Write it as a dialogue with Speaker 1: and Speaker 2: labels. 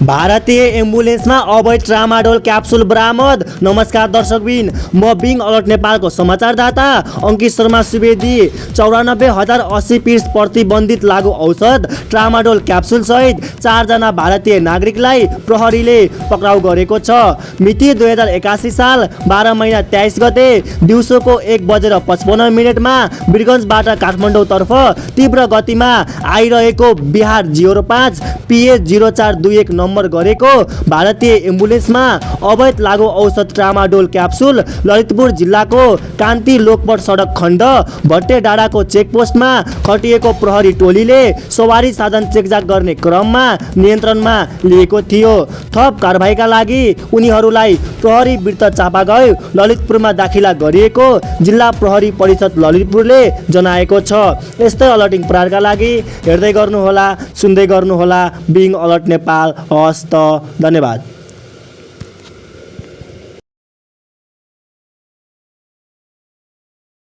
Speaker 1: भारतीय एम्बुलेन्समा अवैध tramadol capsule बरामद। नमस्कार दर्शकबिन, म बिङ अलर्ट नेपालको समाचारदाता अङ्कित शर्मा सुवेदी। 94,080 पीस प्रतिबन्धित लागू औषध ट्रामाडोल क्याप्सुल सहित 4 जना भारतीय नागरिकलाई प्रहरीले पक्राउ गरेको छ। मिति 2081 साल 12 महिना 23 गते दिउँसोको 1:55 वीरगञ्जबाट काठमाडौँतर्फ तीव्र गतिमा आइरहेको बिहार 05 PH 0421 नम्बर गरेको भारतीय एम्बुलेन्समा अवैध लागू औषध ट्रामाडोल क्याप्सुल ललितपुर जिल्लाको कान्ति लोकपट सडक खण्ड भट्टे डाँडाको चेकपोस्टमा खटिएको प्रहरी टोलीले सवारी साधन चेकजाक गर्ने क्रममा नियन्त्रणमा लिएको थियो। थप कारबाहीका लागि उनीहरूलाई प्रहरी वृत्त चापागाउँ ललितपुरमा दाखिला गरिएको जिल्ला प्रहरी परिषद ललितपुरले जनाएको छ। यस्तै अलर्टिङ प्रहारका लागि हेर्दै गर्नुहोला, सुन्दै गर्नुहोला बिङ अलर्ट नेपाल। हस्त, धन्यवाद।